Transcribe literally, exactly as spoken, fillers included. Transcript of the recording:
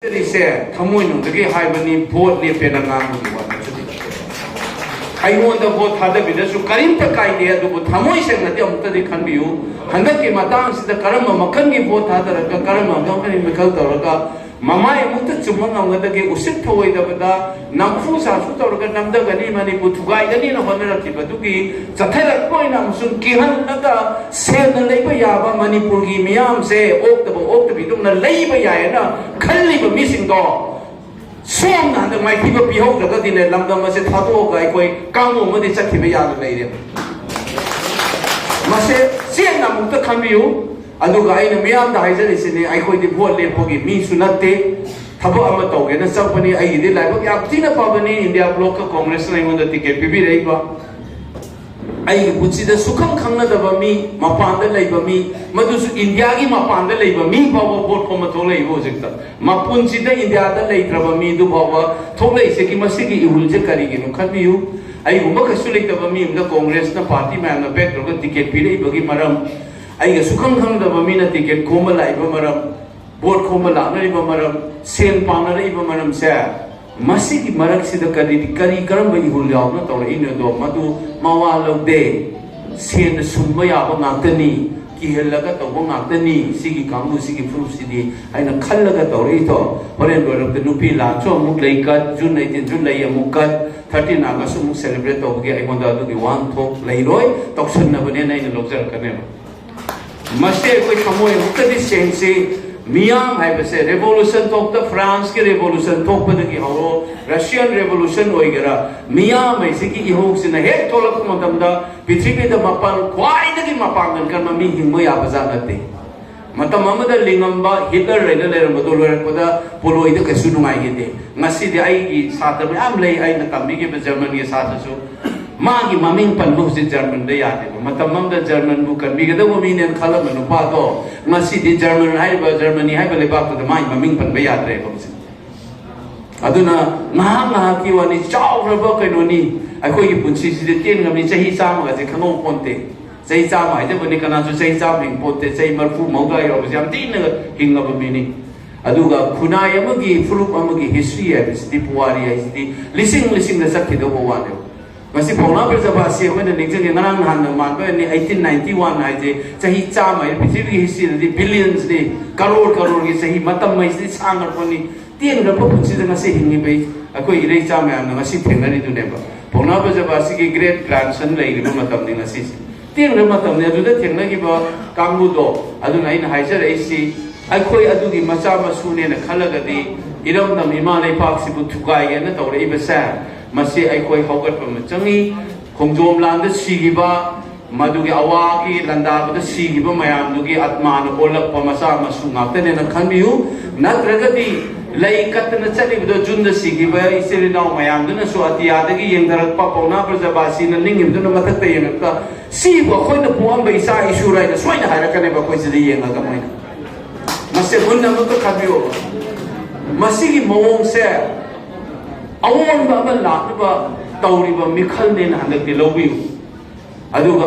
ꯆꯠꯆꯔꯤꯁꯦ ꯊꯃꯣꯏꯅꯨꯡꯗꯒꯤ ꯍꯥꯏꯕꯅꯤ, ꯚꯣꯠ ꯂꯦꯞꯄꯦꯅ ꯉꯥꯡꯕꯒꯤ ꯋꯥ ꯅꯠꯆꯗꯦ꯫ ꯑꯩꯉꯣꯟꯗ ꯚꯣꯠ ꯊꯥꯗꯕꯤꯗꯁꯨ ꯀꯔꯤꯝꯇ ꯀꯥꯏꯗꯦ, ꯑꯗꯨꯕꯨ ꯊꯃꯣꯏ ꯁꯦꯡꯅꯗꯤ ꯑꯃꯨꯛꯇꯗꯤ ꯈꯟꯕꯤꯌꯨ꯫ ꯍꯟꯗꯛꯀꯤ ꯃꯇꯥꯡꯁꯤꯗ ꯀꯔꯝꯕ ꯃꯈꯜꯒꯤ ꯚꯣꯠ ꯊꯥꯗꯔꯒ, ꯀꯔꯝꯕ ꯃꯈꯜꯒꯤ ꯃꯤꯈꯜ ꯇꯧꯔꯒ ꯃꯃꯥꯏ ꯑꯃꯨꯛꯇ ꯆꯨꯝꯕ ꯉꯝꯒꯗꯒꯦ? ꯎꯁꯤꯠ ꯊꯧꯑꯣꯏꯗꯕꯗ ꯅꯝꯐꯨ ꯁꯥꯐꯨ ꯇꯧꯔꯒ ꯅꯝꯊꯒꯅꯤ, ꯃꯅꯤꯄꯨꯔ ꯊꯨꯒꯥꯏꯒꯅꯤꯅ ꯍꯣꯠꯅꯔꯛꯈꯤꯕꯗꯨꯒꯤ ꯆꯠꯊꯔꯛꯄ ꯑꯣꯏꯅ ꯑꯃꯁꯨꯡ ꯀꯤꯍꯜꯂꯒ ꯁꯦꯟꯅ ꯂꯩꯕ ꯌꯥꯕ ꯃꯅꯤꯄꯨꯔꯒꯤ ꯃꯤꯌꯥꯝꯁꯦ ꯑꯣꯛꯇꯕ ꯑꯣꯛꯇꯕꯤꯗꯨꯝꯅ ꯂꯩꯕ ꯌꯥꯏꯌꯦꯅ ꯈꯜꯂꯤꯕ ꯃꯤꯁꯤꯡꯗꯣ ꯁꯣꯝꯅ ꯍꯟꯗꯛ ꯃꯥꯏꯊꯤꯕ ꯄꯤꯍꯧꯗ꯭ꯔꯒꯗꯤꯅꯦ, ꯂꯝꯗꯝ ꯑꯁꯦ ꯊꯥꯗꯣꯛꯑꯒ ꯑꯩꯈꯣꯏ ꯀꯥꯡꯕꯨ ꯑꯃꯗꯤ ꯆꯠꯈꯤꯕ ꯌꯥꯅ ꯂꯩꯔꯦ꯫ ꯃꯁꯦ ꯆꯦꯠꯅ ꯑꯃꯨꯛꯇ ꯈꯟꯕꯤꯌꯨ꯫ ꯑꯗꯨꯒ ꯑꯩꯅ ꯃꯤꯌꯥꯝꯗ ꯍꯥꯏꯖꯔꯤꯁꯤꯅꯤ, ꯑꯩꯈꯣꯏꯗꯤ ꯚꯣꯠ ꯂꯦꯞꯄꯒꯤ ꯃꯤꯁꯨ ꯅꯠꯇꯦ, ꯊꯕꯛ ꯑꯃ ꯇꯧꯒꯦꯅ ꯆꯪꯕꯅꯤ꯫ ꯑꯩꯒꯤꯗꯤ ꯂꯥꯏꯕꯛ ꯌꯥꯝ ꯊꯤꯅ ꯐꯕꯅꯤ, ꯏꯟꯗꯤꯌꯥ ꯕ꯭ꯂꯣꯛꯀ ꯀꯣꯡꯒ꯭ꯔꯦꯁꯅ ꯑꯩꯉꯣꯟꯗ ꯇꯤꯀꯦꯠ ꯄꯤꯕꯤꯔꯛꯏꯕ꯫ ꯑꯩꯒꯤ ꯄꯨꯟꯁꯤꯗ ꯁꯨꯈꯪ ꯈꯪꯅꯗꯕ ꯃꯤ, ꯃꯄꯥꯟꯗ ꯂꯩꯕ ꯃꯤ, ꯃꯗꯨꯁꯨ ꯏꯟꯗꯤꯌꯥꯒꯤ ꯃꯄꯥꯟꯗ ꯂꯩꯕ ꯃꯤ ꯐꯥꯎꯕ ꯚꯣꯠ ꯈꯣꯝꯕ ꯊꯣꯛꯂꯛꯏꯕ ꯍꯧꯖꯤꯛꯇ꯫ ꯃꯄꯨꯟꯁꯤꯗ ꯏꯟꯗꯤꯌꯥꯗ ꯂꯩꯇ꯭ꯔꯕ ꯃꯤꯗꯨ ꯐꯥꯎꯕ ꯊꯣꯛꯂꯛꯏꯁꯤꯒꯤ, ꯃꯁꯤꯒꯤ ꯏꯍꯨꯜꯁꯦ ꯀꯔꯤꯒꯤꯅꯣ ꯈꯟꯕꯤꯌꯨ꯫ ꯑꯩꯒꯨꯝꯕ ꯀꯩꯁꯨ ꯂꯩꯇꯕ ꯃꯤ ꯑꯃꯗ ꯀꯣꯡꯒ꯭ꯔꯦꯁꯅ ꯄꯥꯔꯇꯤ ꯃꯌꯥꯝꯅ ꯕꯦꯛ ꯇꯧꯔꯒ ꯇꯤꯀꯦꯠ ꯄꯤꯔꯛꯏꯕꯒꯤ ꯃꯔꯝ, ꯑꯩꯒ ꯁꯨꯈꯪ ꯈꯪꯗꯕ ꯃꯤꯅ ꯇꯤꯀꯦꯠ ꯈꯣꯝꯕ ꯂꯥꯛꯏꯕ ꯃꯔꯝ, ꯚꯣꯠ ꯈꯣꯝꯕ ꯂꯥꯛꯅꯔꯤꯕ ꯃꯔꯝ, ꯁꯦꯜ ꯄꯥꯡꯅꯔꯛꯏꯕ ꯃꯔꯝꯁꯦ, ꯃꯁꯤꯒꯤ ꯃꯔꯛꯁꯤꯗ ꯀꯔꯤ, ꯀꯔꯤ, ꯀꯔꯝꯕ ꯏꯍꯨꯜ ꯌꯥꯎꯗꯨꯅ ꯇꯧꯔꯛꯏꯅꯣꯗꯣ, ꯃꯗꯨ ꯃꯋꯥ ꯂꯧꯗꯦ꯫ ꯁꯦꯟꯅ ꯁꯨꯝꯕ ꯌꯥꯕ ꯉꯥꯛꯇꯅꯤ, ꯀꯤꯍꯜꯂꯒ ꯇꯧꯕ ꯉꯥꯛꯇꯅꯤ ꯁꯤꯒꯤ ꯀꯥꯡꯕꯨ, ꯁꯤꯒꯤ ꯐꯨꯔꯨꯞꯁꯤꯗꯤ ꯍꯥꯏꯅ ꯈꯜꯂꯒ ꯇꯧꯔꯛꯏꯗꯣ꯫ ꯍꯣꯔꯦꯟ ꯂꯣꯏꯔꯛꯇ ꯅꯨꯄꯤ ꯂꯥꯟꯁꯨ ꯑꯃꯨꯛ ꯂꯩ ꯀꯠ, ꯖꯨꯟ ꯑꯩꯠꯇꯤꯟꯁꯨ ꯂꯩ ꯑꯃꯨꯛ ꯀꯠ, ꯊꯥꯔꯇꯤꯟ ꯑꯥꯒꯁꯁꯨ ꯑꯃꯨꯛ ꯁꯦꯂꯦꯕ꯭ꯔꯦꯠ ꯇꯧꯕꯒꯤ ꯑꯩꯉꯣꯟꯗ ꯑꯗꯨꯒꯤ ꯋꯥꯍꯟꯊꯣꯛ ꯂꯩꯔꯣꯏ, ꯇꯧꯁꯟꯅꯕꯅꯦꯅ ꯑꯩꯅ ꯂꯧꯖꯔꯛꯀꯅꯦꯕ꯫ ꯃꯁꯤ ꯑꯩꯈꯣꯏ ꯊꯃꯣꯏ ꯑꯃꯨꯛꯇꯗꯤ ꯁꯦꯡꯁꯤ꯫ ꯃꯤꯌꯥꯝ ꯍꯥꯏꯕꯁꯦ, ꯔꯦꯚꯣꯂꯨꯁꯟ ꯊꯣꯛꯇ, ꯐ꯭ꯔꯥꯟꯁꯀꯤ ꯔꯦꯚꯣꯂꯨꯁꯟ ꯊꯣꯛꯄꯗꯒꯤ ꯍꯧꯔꯣ, ꯔꯁꯤꯌꯟ ꯔꯦꯚꯣꯂꯨꯁꯟ ꯑꯣꯏꯒꯦꯔꯥ, ꯃꯤꯌꯥꯝ ꯍꯥꯏꯁꯤꯒꯤ ꯏꯍꯧꯁꯤꯅ ꯍꯦꯛ ꯊꯣꯛꯂꯛꯄ ꯃꯇꯝꯗ ꯄ꯭ꯔꯤꯊꯤꯕꯤꯗ ꯃꯄꯥꯟ, ꯈ꯭ꯋꯥꯏꯗꯒꯤ ꯃꯄꯥꯡꯒꯜ ꯀꯟꯕ ꯃꯤ ꯍꯤꯡꯕ ꯌꯥꯕ ꯖꯥꯠ ꯅꯠꯇꯦ꯫ ꯃꯇꯝ ꯑꯃꯗ ꯂꯤꯡꯉꯝꯕ ꯍꯤꯠꯂꯔ ꯂꯩꯅ ꯂꯩꯔꯝꯕꯗꯣ ꯂꯣꯏꯔꯛꯄꯗ ꯄꯣꯂꯣꯏꯗ ꯀꯩꯁꯨ ꯅꯨꯡꯉꯥꯏꯈꯤꯗꯦ꯫ ꯉꯁꯤꯗꯤ ꯑꯩꯒꯤ ꯁꯥꯇ꯭ꯔ ꯃꯌꯥꯝ ꯂꯩ, ꯑꯩꯅ ꯇꯝꯕꯤꯈꯤꯕ ꯖꯔꯃꯟꯒꯤ ꯁꯥꯇ꯭ꯔꯁꯨ, ꯃꯥꯒꯤ ꯃꯃꯤꯡ ꯄꯟꯕ ꯍꯧꯖꯤꯛ ꯖꯔꯃꯟꯗ ꯌꯥꯗꯦꯕ꯫ ꯃꯇꯝ ꯑꯃꯗ ꯖꯔꯃꯟꯕꯨ ꯀꯟꯕꯤꯒꯗꯧꯕ ꯃꯤꯅꯦꯅ ꯈꯜꯂꯝꯕ ꯅꯨꯄꯥꯗꯣ ꯉꯁꯤꯗꯤ ꯖꯔꯃꯟ ꯍꯥꯏꯔꯤꯕ, ꯖꯔꯃꯅꯤ ꯍꯥꯏꯕ ꯂꯩꯕꯥꯛꯇꯨꯗ ꯃꯥꯒꯤ ꯃꯃꯤꯡ ꯄꯟꯕ ꯌꯥꯗ꯭ꯔꯦꯕ ꯍꯧꯖꯤꯛ꯫ ꯑꯗꯨꯅ ꯉꯥꯏꯍꯥꯛ ꯉꯥꯏꯍꯥꯛꯀꯤ ꯋꯥꯅꯤ, ꯆꯥꯎꯈ꯭ꯔꯕ ꯀꯩꯅꯣꯅꯤ꯫ ꯑꯩꯈꯣꯏꯒꯤ ꯄꯨꯟꯁꯤꯁꯤꯗꯤ ꯇꯦꯟꯈ꯭ꯔꯕꯅꯤ, ꯆꯍꯤ ꯆꯥꯝꯃꯒꯁꯦ ꯈꯪꯍꯧ ꯄꯣꯟꯇꯦ꯫ ꯆꯍꯤ ꯆꯥꯝꯃ ꯍꯥꯏꯖꯕꯅꯤ, ꯀꯅꯥꯁꯨ ꯆꯍꯤ ꯆꯥꯝꯃ ꯍꯤꯡ ꯄꯣꯟꯇꯦ꯫ ꯆꯍꯤ ꯃꯔꯐꯨ ꯃꯧꯗ꯭ꯔꯥ ꯌꯧꯔꯕꯁꯦ ꯌꯥꯝ ꯊꯤꯅ ꯍꯤꯡꯉꯕ ꯃꯤꯅꯤ꯫ ꯑꯗꯨꯒ ꯈꯨꯟꯅꯥꯏ ꯑꯃꯒꯤ, ꯐꯨꯔꯨꯞ ꯑꯃꯒꯤ ꯍꯤꯁꯇ꯭ꯔꯤ ꯍꯥꯏꯕꯁꯤꯗꯤ, ꯄꯨꯋꯥꯔꯤ ꯍꯥꯏꯁꯤꯗꯤ ꯂꯤꯁꯤꯡ ꯂꯤꯁꯤꯡꯗ ꯆꯠꯈꯤꯗꯧꯕ ꯋꯥꯅꯦꯕ꯫ ꯉꯁꯤ ꯄꯥꯎꯅꯥ ꯕ꯭ꯔꯖꯕꯥꯁꯤ ꯑꯩꯈꯣꯏꯅ ꯅꯤꯡꯁꯤꯡꯉꯦ, ꯉꯔꯥꯡ ꯅꯍꯥꯟꯗ ꯃꯥꯟꯕ ꯑꯣꯏꯔꯅꯤ, ꯑꯩꯠꯇꯤꯟ ꯅꯥꯏꯟꯇꯤ ꯋꯥꯟ ꯍꯥꯏꯁꯦ ꯆꯍꯤ ꯆꯥꯝꯃ ꯍꯥꯏ, ꯄ꯭ꯔꯤꯊꯤꯕꯤꯒꯤ ꯍꯤꯁꯇ꯭ꯔꯤꯗꯗꯤ ꯕꯤꯂꯤꯌꯟꯁꯅꯤ, ꯀꯔꯣꯔ ꯀꯔꯣꯔꯒꯤ ꯆꯍꯤ, ꯃꯇꯝ ꯍꯥꯏꯁꯤꯗꯤ ꯁꯥꯡꯉꯛꯄꯅꯤ꯫ ꯇꯦꯟꯈ꯭ꯔꯕ ꯄꯨꯟꯁꯤꯗ ꯉꯁꯤ ꯍꯤꯡꯉꯤꯕ ꯑꯩꯈꯣꯏ ꯏꯔꯩꯆꯥ ꯃꯌꯥꯝꯅ ꯉꯁꯤ ꯊꯦꯡꯅꯔꯤꯗꯨꯅꯦꯕ꯫ ꯄꯥꯎꯅꯥ ꯕ꯭ꯔꯖꯕꯥꯁꯤꯒꯤ ꯒ꯭ꯔꯦꯠ ꯒ꯭ꯔꯥꯟꯁꯟ ꯂꯩꯔꯤꯕ ꯃꯇꯝꯅꯤ ꯉꯁꯤꯁꯦ꯫ ꯇꯦꯟꯈ꯭ꯔꯕ ꯃꯇꯝꯅꯤ ꯑꯗꯨꯗ ꯊꯦꯡꯅꯈꯤꯕ ꯀꯥꯡꯕꯨꯗꯣ꯫ ꯑꯗꯨꯅ ꯑꯩꯅ ꯍꯥꯏꯖꯔꯛꯏꯁꯤ, ꯑꯩꯈꯣꯏ ꯑꯗꯨꯒꯤ ꯃꯆꯥ ꯃꯁꯨꯅꯦꯅ ꯈꯜꯂꯒꯗꯤ, ꯏꯔꯝꯗꯝ ꯏꯃꯥ ꯂꯩꯄꯥꯛꯁꯤꯕꯨ ꯊꯨꯒꯥꯏꯒꯦꯅ ꯇꯧꯔꯛꯏꯕꯁꯦ, ꯃꯁꯤ ꯑꯩꯈꯣꯏ ꯍꯧꯒꯠꯄ ꯑꯃ ꯆꯪꯉꯤ꯫ ꯈꯣꯡꯖꯣꯝ ꯂꯥꯟꯗ ꯁꯤꯈꯤꯕ, ꯃꯗꯨꯒꯤ ꯑꯋꯥꯒꯤ ꯂꯥꯟꯗꯥꯕꯗ ꯁꯤꯈꯤꯕ ꯃꯌꯥꯝꯗꯨꯒꯤ ꯑꯥꯠꯃꯥꯅ ꯑꯣꯜꯂꯛꯄ ꯃꯆꯥ ꯃꯁꯨ ꯉꯥꯛꯇꯅꯦꯅ ꯈꯟꯕꯤꯌꯨ꯫ ꯅꯠꯇ꯭ꯔꯒꯗꯤ ꯂꯩ ꯀꯠꯇꯅ ꯆꯠꯂꯤꯕꯗꯣ ꯖꯨꯟꯗ ꯁꯤꯈꯤꯕ ꯏꯆꯤꯜ ꯏꯅꯥꯎ ꯃꯌꯥꯝꯗꯨꯅꯁꯨ ꯑꯇꯤꯌꯥꯗꯒꯤ ꯌꯦꯡꯊꯔꯛꯄ, ꯄꯥꯎꯅꯥ ꯕ꯭ꯔꯖꯕꯥꯁꯤꯅ ꯅꯤꯡꯉꯤꯕꯗꯨꯅ ꯃꯊꯛꯇ ꯌꯦꯡꯉꯛꯄ, ꯁꯤꯕꯨ ꯑꯩꯈꯣꯏꯅ ꯄꯣꯛꯑꯝꯕ ꯏꯆꯥ ꯏꯁꯨꯔ ꯍꯥꯏꯅ ꯁꯣꯏꯅ ꯍꯥꯏꯔꯛꯀꯅꯦꯕ ꯑꯩꯈꯣꯏ ꯁꯤꯗ ꯌꯦꯡꯉꯒ ꯃꯣꯏꯅ꯫ ꯃꯁꯤ ꯃꯨꯟꯅ ꯑꯃꯨꯛꯇ ꯈꯟꯕꯤꯌꯣꯕ꯫ ꯃꯁꯤꯒꯤ ꯃꯑꯣꯡꯁꯦ ꯑꯑꯣꯟꯕ ꯑꯃ ꯂꯥꯛꯅꯕ ꯇꯧꯔꯤꯕ ꯃꯤꯈꯜꯅꯦꯅ ꯍꯟꯗꯛꯇꯤ ꯂꯧꯕꯤꯌꯨ꯫ ꯑꯗꯨꯒ